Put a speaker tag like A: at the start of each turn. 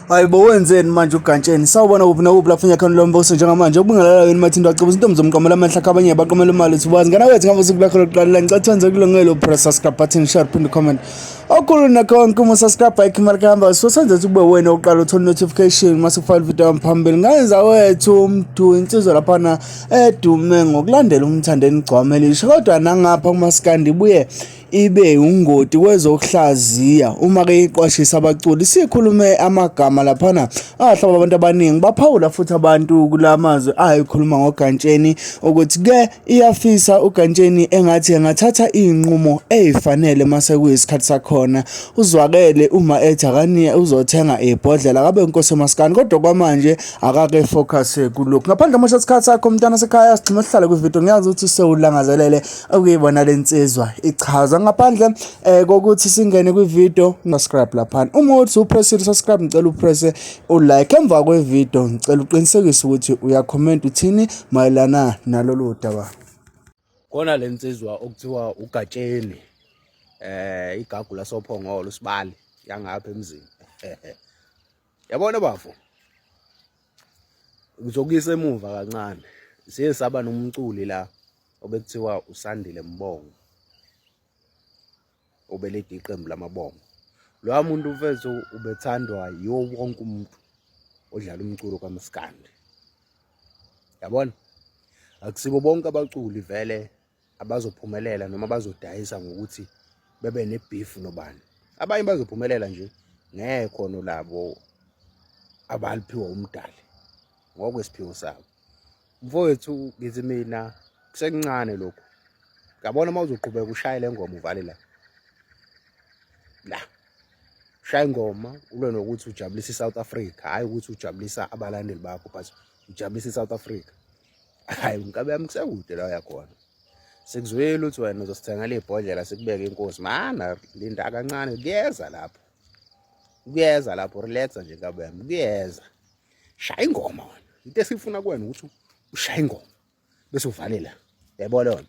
A: Hayi bo, wenzeni manje uGantsheni? Sawubona kuphi nakuphi lapho nyakhani lombuso njengamanje. Ukubingelela wena Mathindo Acebo intombi zomqamela amehla abanye baqomela imali thubazi. Ngana wethu ngabe usuku lakho lokuqala la ngicela wenze kulungelo press subscribe button, share, phinde comment. Okukhulu nakho konke uma subscribe ayikho imali kuhamba so senze ukuthi kube wena oqala uthola notification mase ufile video yami phambili. Ngayenza wethu umdu insizwa laphana edume ngokulandela uMthandeni Gcwama Elisha, kodwa nangapha kumaskandi ibuye ibe ungoti kwezokuhlaziya uma ke iqwashisa abaculi. Sikhulume amagama laphana ahlaba abantu abaningi, baphawula futhi abantu kulamazwi ayikhuluma ngoGantsheni ukuthi ke iyafisa uGantsheni engathi engathatha izinqumo ezifanele mase kuyisikhathi sakhona. Uzwakele uma ethi akaniye uzothenga ibhodlela kabe inkosi emaskani, kodwa kwamanje akake focus kulokhu. Ngaphandle mosha isikhathi sakho mntana sekhaya, sigxuma sihlale kwivideo. Ngiyazi ukuthi sewulangazelele ukuyibona le nsizwa ichaza. Ngaphandle kokuthi singene kwivideo, subscribe laphana. Uma uthi upressile subscribe, ngicela upresse ulike emva kwevideo. Ngicela uqinisekise ukuthi uyacomment uthini mayelana nalolu daba.
B: Kona le nsizwa okuthiwa uGatsheni, igagu lasoPhongolo, usibali yangapha emzini. Yabona bafo, ngizokuyisa emuva kancane. Siye saba nomculi la obekuthiwa uSandile Mbongo, obelede iqembu lamabongo. Loya muntu mfethu ubethandwa yiwo wonke umuntu odlala umculo kaMaskandi. Yabona, akusibo bonke abaculi vele abazophumelela noma bazodayisa ngokuthi bebe nebeef nobani. Abanye bazophumelela nje ngekhono labo abaliphiwa umdali ngokwesiphiwo sabo. Mfowethu, ngithi mina kusekuncane lokhu. Yabona, uma uzoqhubeka ushaye le ngoma, uvale la la, shaya ingoma ulwe nokuthi ujabulisa i-South Africa, hhayi ukuthi ujabulisa abalandeli bakho, but ujabulisa i-South Africa. Hayi nkabe yami, kusekude la uyakhona. Sikuzwile ukuthi wena uzosithengela ibhodlela sikubeke inkosi. Mana, linda kancane, kuyeza lapho, kuyeza lapho. Relaxa nje nkabe yami, kuyeza. Shaya ingoma wena. Into esifuna kuwena ukuthi ushaya ingoma bese uvale la, yayibona yona.